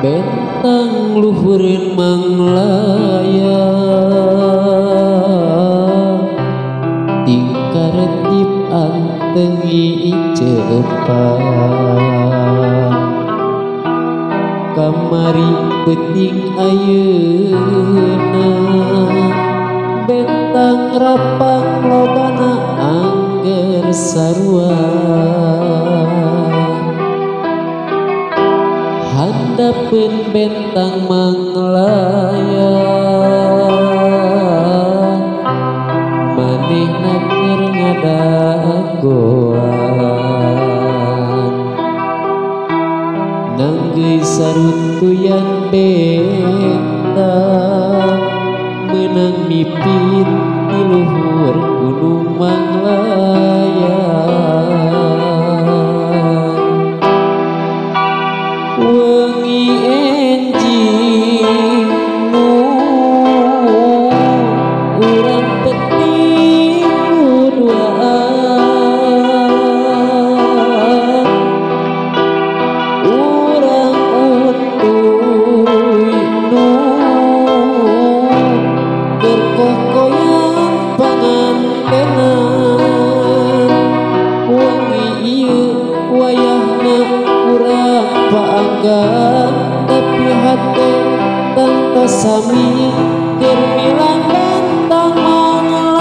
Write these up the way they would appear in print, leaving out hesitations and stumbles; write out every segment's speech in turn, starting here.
Bentang luhureun manglayang tingkaretip antengi icepan kamari peuting ayeuna bentang rapang lobana angger sarua handapeun bentang manglayang manehna keur ngadagoan nanggeuy saruntuyan bentang meunang mipit di luhur gunung Manglayang. Wengi enjing nu urang penting duaan urang utuy nu keur kokoyan pangantenan wengi ieu wayahna urang paanggan tapi hate tangtos sami keur milang bentang manglayang.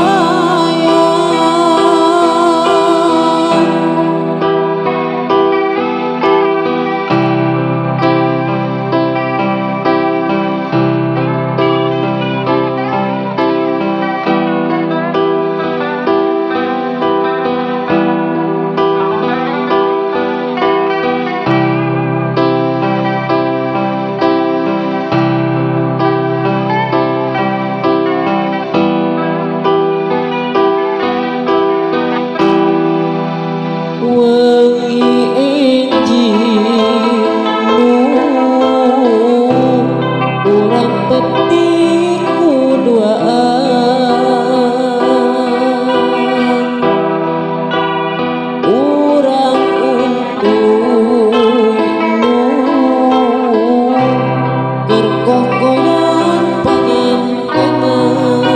Wengi enjing nu urang penting kuduaan urang untuy nu keur kokoyan pangantenan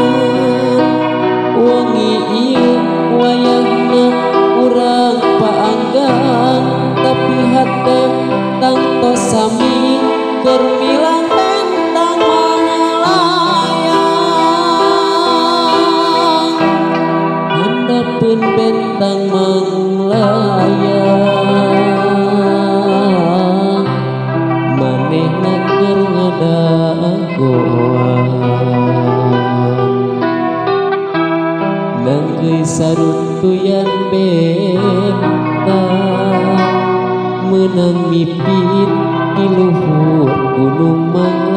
wengi ieu wayahna urang paanggan tapi hate tangtos sami keur milang bentang manglayang handapeun bentang manglayang manehna keur ngadagoan nanggeuy saruntuyan bentang meunang mipit di luhur gunung Manglayang.